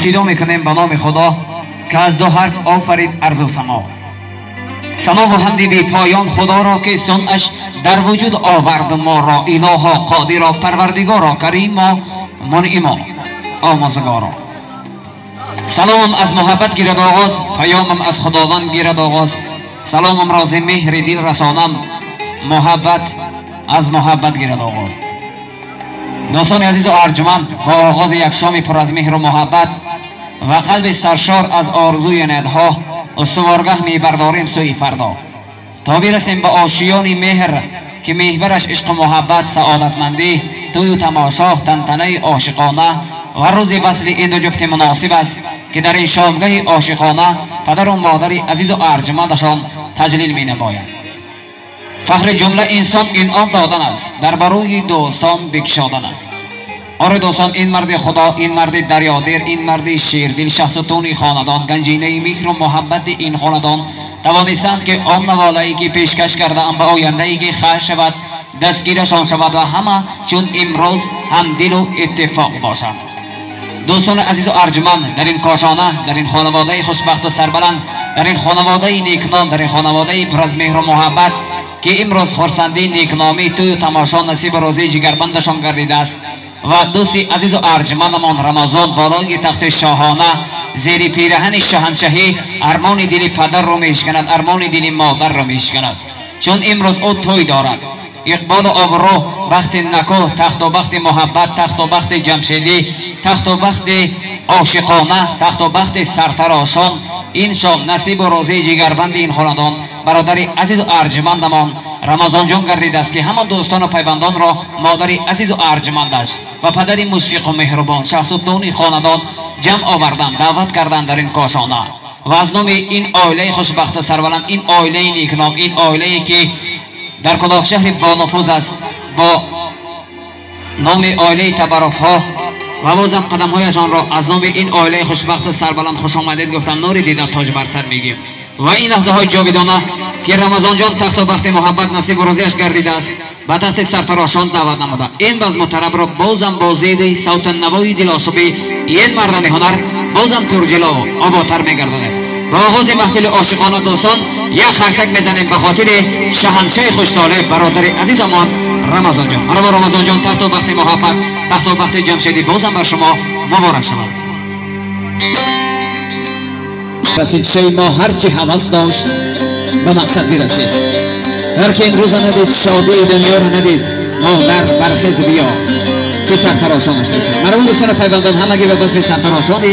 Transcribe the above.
ابتدا میکنیم به نام خدا که از دو حرف آفرید ارض و سما. سلام و حمد بی پایان خدا را که صنعش در وجود آورد ما را، الها قادر پروردگارا، کریما منعما آموزگارا. سلامم از محبت گیرد آغاز، پیامم از خداوند گیرد آغاز. سلامم راز مهر دل رسانم، محبت از محبت گیرد آغاز. دوستان عزیز و ارجمند، با آغاز یک شام پر از مهر و محبت و قلب سرشار از آرزوی ندها استوارگه میبرداریم سوی فردا تا برسیم به آشیان مهر که محورش عشق و محبت، سعادتمندی، توی و تماشا، تنتنه عاشقانه و روز وصل این دو جفت مناسب است که در این شامگاه عاشقانه پدر و مادر عزیز و ارجمندشان تجلیل می نماید. فخر جمله انسان انعام دادن است، در بروی دوستان بکشادن است. آره دوستان، این مرد خدا، این مرد دریادر، این مرد شیردل، شخصتون خاندان، گنجینه مهر و محبت این خاندان توانستند که آن نواله‌ای که پیشکش کرده‌اند به آینده‌ای که خواهد شود دستگیرشان شود و همه چون امروز هم دل و اتفاق باشند. دوستان عزیز و ارجمند، در این کاشانه، در این خانواده خوشبخت و سربلند، در این خانواده نیکنام، در این خانواده پر از مهر و محبت که امروز خرسندی، نیکنامی، توی و تماشا نصیب روزی جگربندشان گردیده است و دوستی عزیز و ارجمندمان رمضان بالای تخت شاهانه زیر پیرهن شاهنشاهی ارمان دل پدر رو میشکند، ارمان دل مادر رو میشکند، چون امروز او توی دارد. اقبال و آبرو، بخت نکو، تخت و بخت محبت، تخت و بخت جمشیدی، تخت و بخت عاشقانه، تخت و بخت سرتراشان این شام نصیب و روزی جگربند این خاندان برادر عزیز و ارجمندمان رمضان جان گردیده است که همه دوستان و پیوندان را مادر عزیز و ارجمندش و پدر مشفق و مهربان شخص خاندان جمع آوردن، دعوت کردن در این کاشانه و از نام این عائله خوشبخت سربلند، این عائله نیکنام، این عائله که در کلاب شهر با نفوذ است با نام عائله تبرف ها و بازم قدم هایشان را از نام این عائله خوشبخت سربلند خوش آمدید گفتم، نور دیده تاج بر سر میگیم. و این لحظه های جاویدانه که رمضان جان تخت و بخت محبت نصیب و روزیش گردیده است به تخت سرتراشان دعوت نموده این بزم و طرب را بازم با زید صوت نوای دلاشوبی این مردان هنر بازم پرجلا و آباتر میگرداند. با آغاز محفل عاشقانه دوستان یک خرسک میزنیم به خاطر شاهنشاه خوشطالع برادر عزیزمان رمضان جان. مرحبا رمضان جان، تخت و بخت محبت، تخت و بخت جمشیدی بازم بر شما مبارک شود. رسید شی ما هرچی هوس داشت به مقصد میرسید. هر که این روز ندید شادی دنیا رو ندید، مادر برخیز بیا که سرتراشانش رسید. مرحبا دوستان پیوندان همگی به بزم سرتراشان.